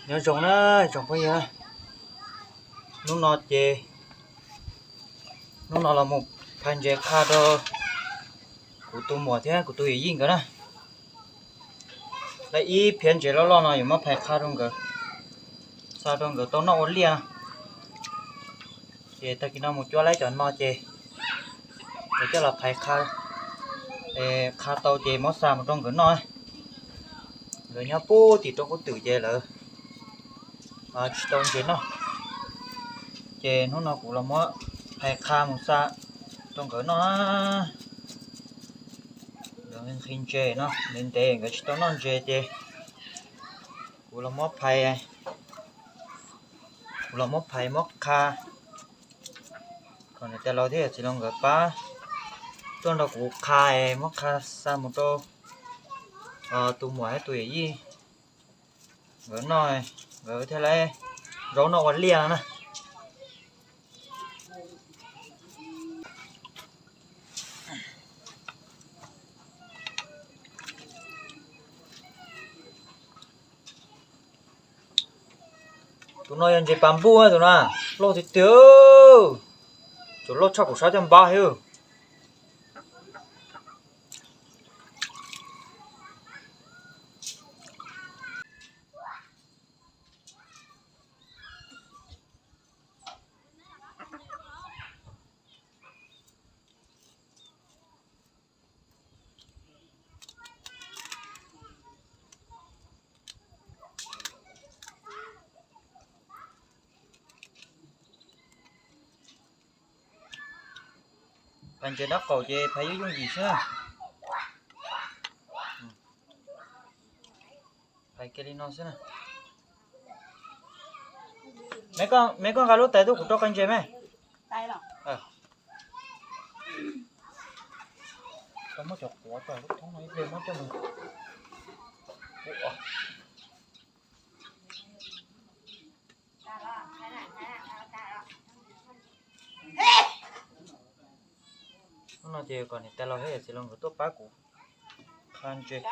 Nyob zoo na tsoom phooj ywg, hnub no ces, hnub no los mus phais ntses qha rau kuv tus muam thiab kuv tus yawm yij nkawd na. Lawv ib phiab ntses loj loj no yuav muab phais qha rau nkawd, xa rau nkawd tau noj ua liaj no. Ces tag kis no mus cuab laib cov no ces nkawd coj los phais qha, qha tau ces muab xa mus rau nkawd noj. Nkawd nyob puag tim roob kub twm ces lawv tsis tau ntses noj. Ces hnub no kuv los muab phais qha mus xa rau nkawd noj. Nkawd nqhis ntses no ntev ntev nkawd tsis tau noj ntses ces kuv los muab phais, kuv los muab phais muab qha kom niam tais laus thiab yawm txiv laus nkawd pab tuaj nrog kuv qha, muab qha xa mus rau tus muam thiab tus yawm yij nkawd noj, nkawd thiaj li zaub noj ua liaj no na. Tus no yog ntses pas npuj tus no, loj tiag tiag, tus loj tshaj kuv sab caj npab thiab. Phais ntses dab qaum ces phais yooj yooj yim xwb. Phais kiag li no xwb na. Me koj nqa lub tais tuaj kuv rau qe ntses me. Tau muab cov quav tau lub thoob no ib pliag muab coj mus. Hnub no ces kom niam tais laus thiab yawm txiv laus nkawd tuaj pab kuv qha ntses.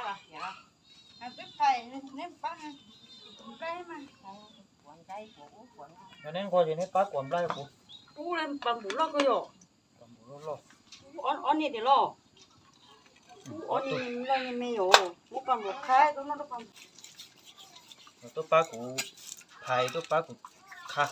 Yog neb nquag ces neb pab kuam nplaj kuv. Ub, pas npum loj kawg yom. Pas npum loj loj. Ub, ob niag tiag los. Ub, ob niag loj niag me yom. Ub, pas npum qha, tuaj pab kuv phais, tuaj pab kuv qha.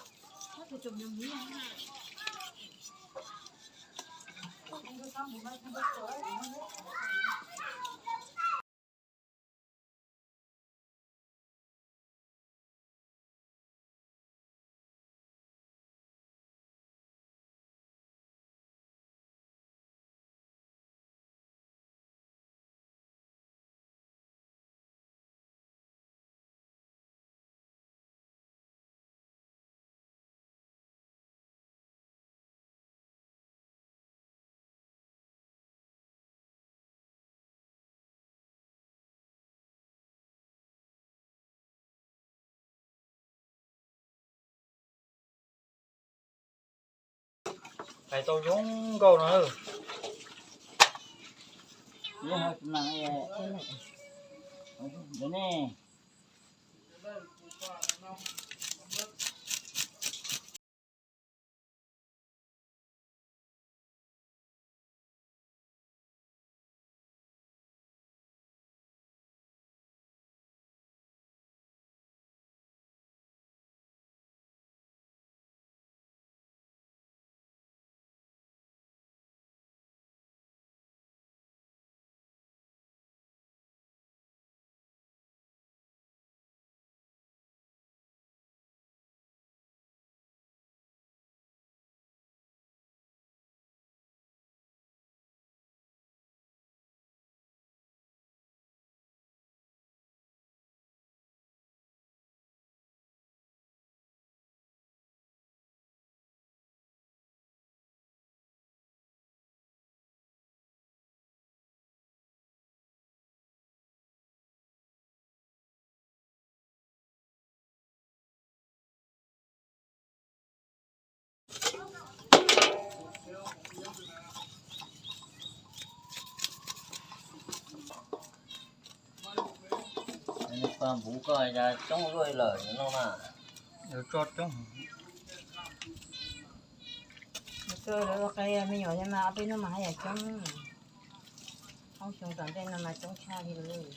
Phais tau zoo nkauj no. Npuv koj coob luaj lawm no mas. Yuav tso coob. Tso lawv ua qe me nyuam thiab mas ob peb hnub mas haj yam coob. Ob xyoo tom ntej no mas coob tshaj li lawm.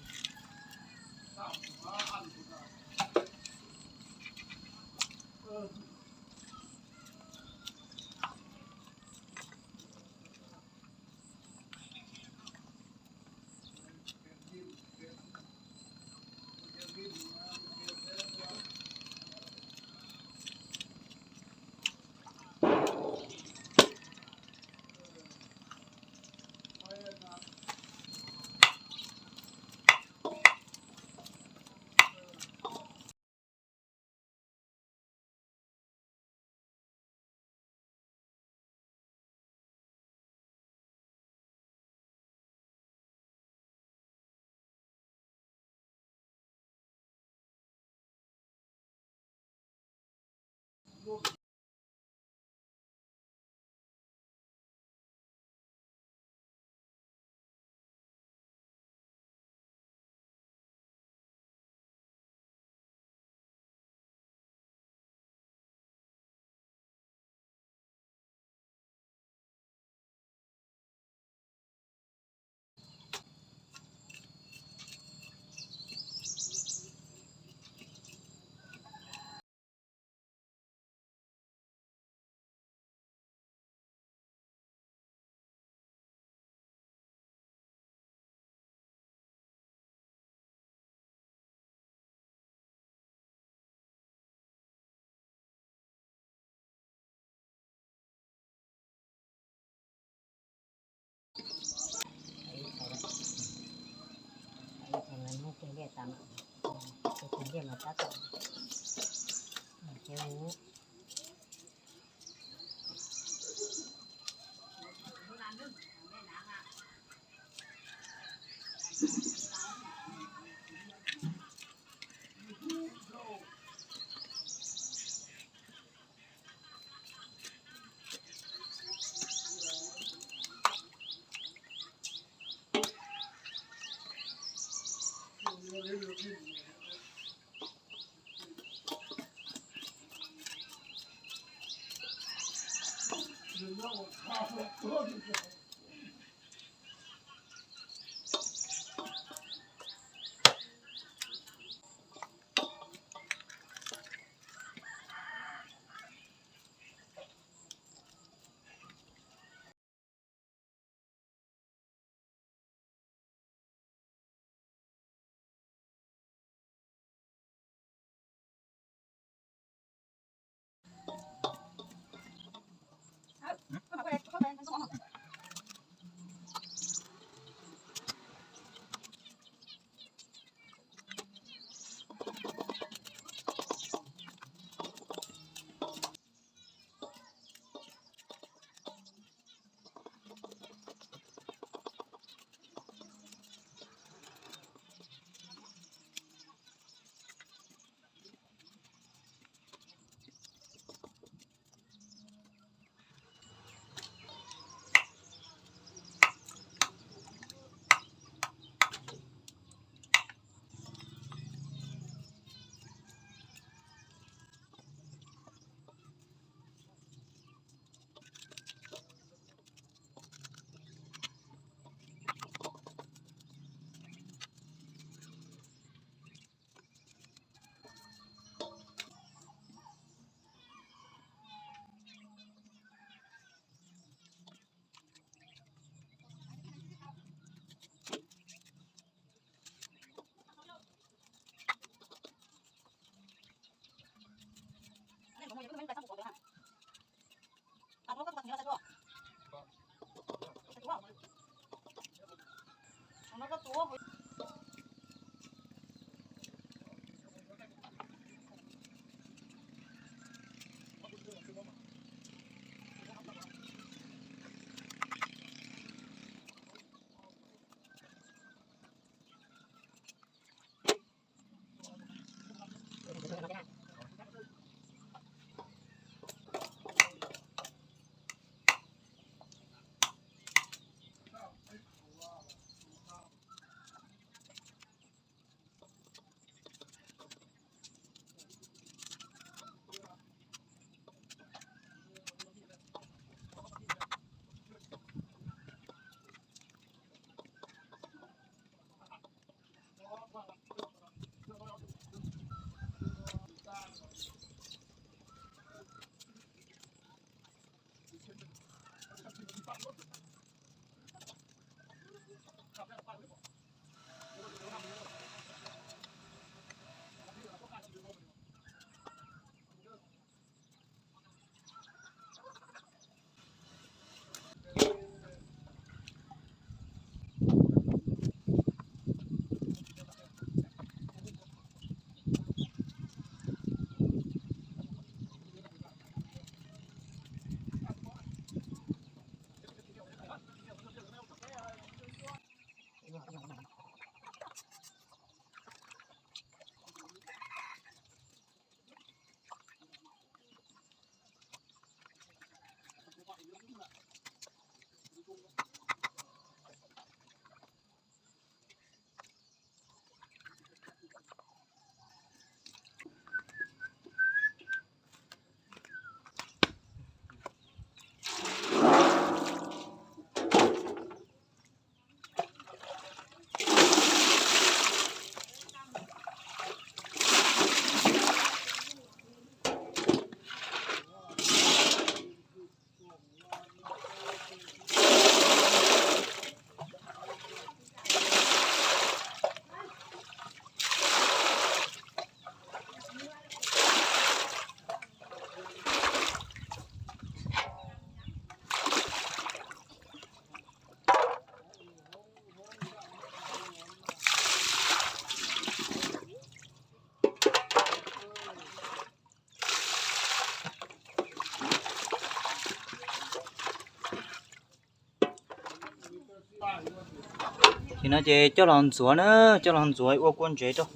Ces no ces coj los ntxuav na, coj los ntxuav ua kua ntsev rau.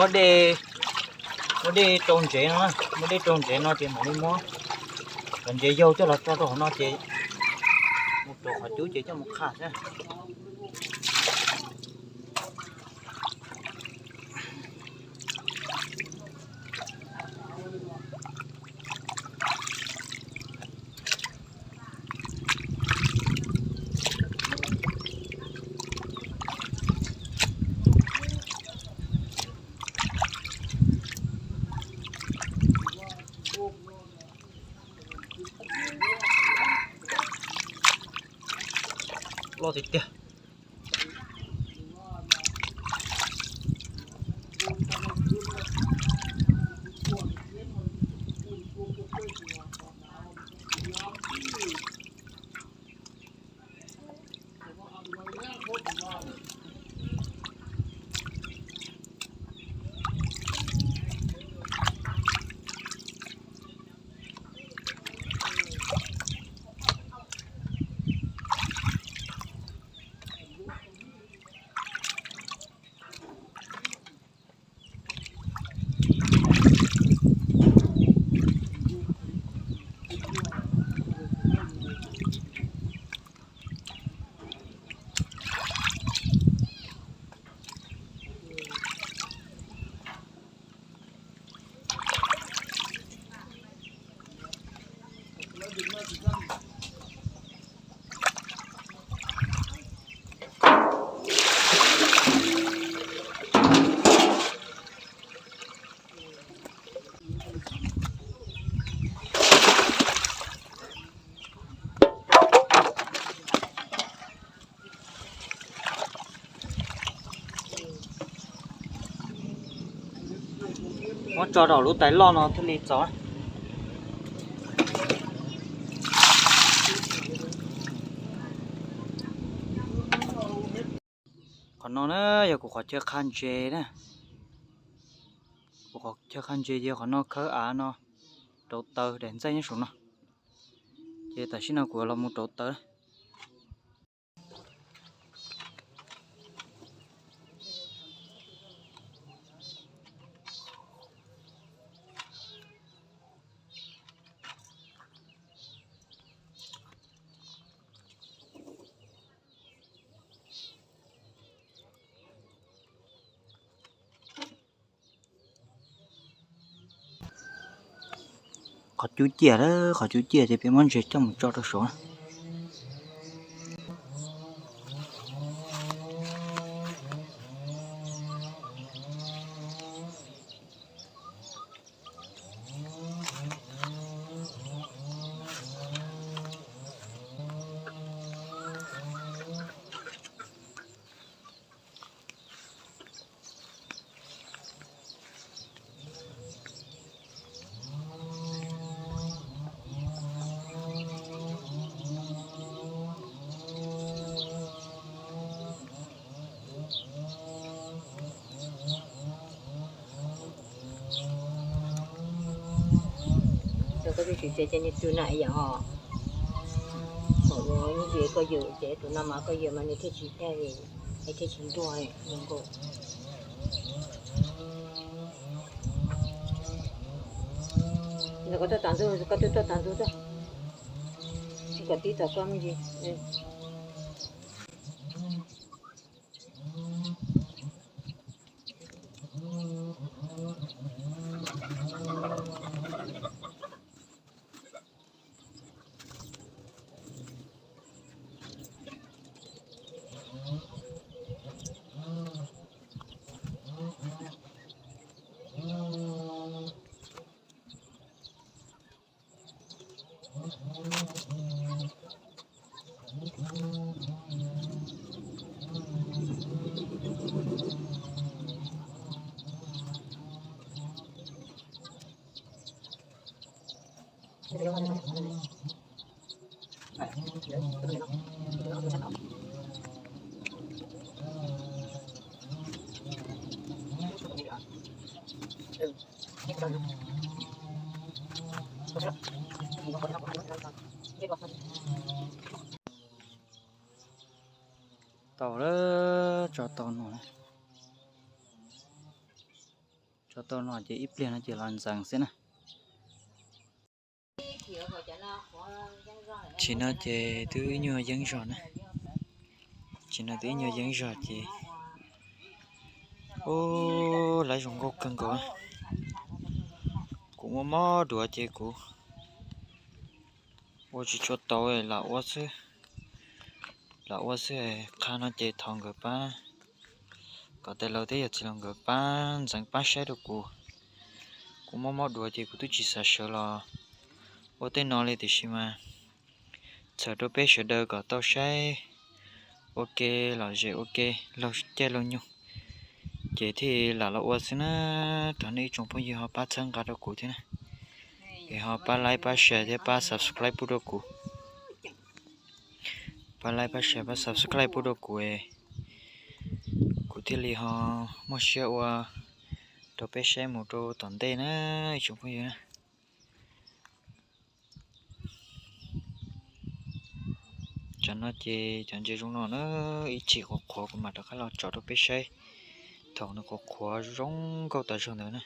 Muab dej, muab dej rau ntsev no, muab dej rau ntsev no ces mam li muab cov ntsev yaug coj los tso rau hauv no ces mus rau qhov cub ces coj mus qha xwb. Loj tiag tiag. Muab tso rau lub tais loj no thiaj li txaus. Qhov no na yog kuv qhov chaw qha ntses na. Kuv qhov chaw qha ntses yog qhov no, khawb av no, rauv taws daim ntxaij nyob saum no. Ces tam sim no kuv los mus rauv taws. Qhov cub ciaj, qhov cub ciaj ces peb muab ntses coj mus tso rau saud na. Koj twb tsis tsev ces nws twb na yom. Thaum nws ib tsis koj ywm ces tus no mas koj ywm mas nws thiaj tsis dag, es thiaj tsis ntuag nkaus. Koj tuaj tas ntug, koj twb tuaj tas ntug tuaj. Tsis kom tib tom koj me ntsis. Tau, tso tau no, tso tau no ces ib pliag no ces los ntxeev xwb na. Tsis no ces twb ib nyuag yeeb zog na. Tsis no twb ib nyuag yeeb zog ces, ub, lawv zoo nkauj kawg nkaus. Kuv muaj mob duav ces kuv ua tsis tshua tau, lam ua xwb, lam ua xwb. Qhov no ces thov nkawd pab, kom tais laus thiab yawm txiv laus nkawd pab ntxeev pab saib rau kuv. Kuv muaj mob duav ces kuv twb tsis xav sawv los ua tej no li tiam sis mas txhawm rau peb sawv daws kom tau saib ua ke, lom zem ua ke laug caij laug nyoog, ces thiaj lam los ua xwb na. Thov nej ib tsoom phooj ywg ho pab txhawb nqa rau kuv thiab na, es ho pab like pab share thiab pab subscribe pub rau kuv. Pab like pab share pab subscribe pub rau kuv, kuv thiaj li ho muaj siab ua rau peb saib mus rau tom ntej na, ib tsoom phooj ywg na. Tsam no ces cov ntses zoo no na, ib chim qhuav qhuav kuv mam rov qab los tso rau peb saib. Thaum nws qhuav qhuav zoo nkauj tas zog ntawd na.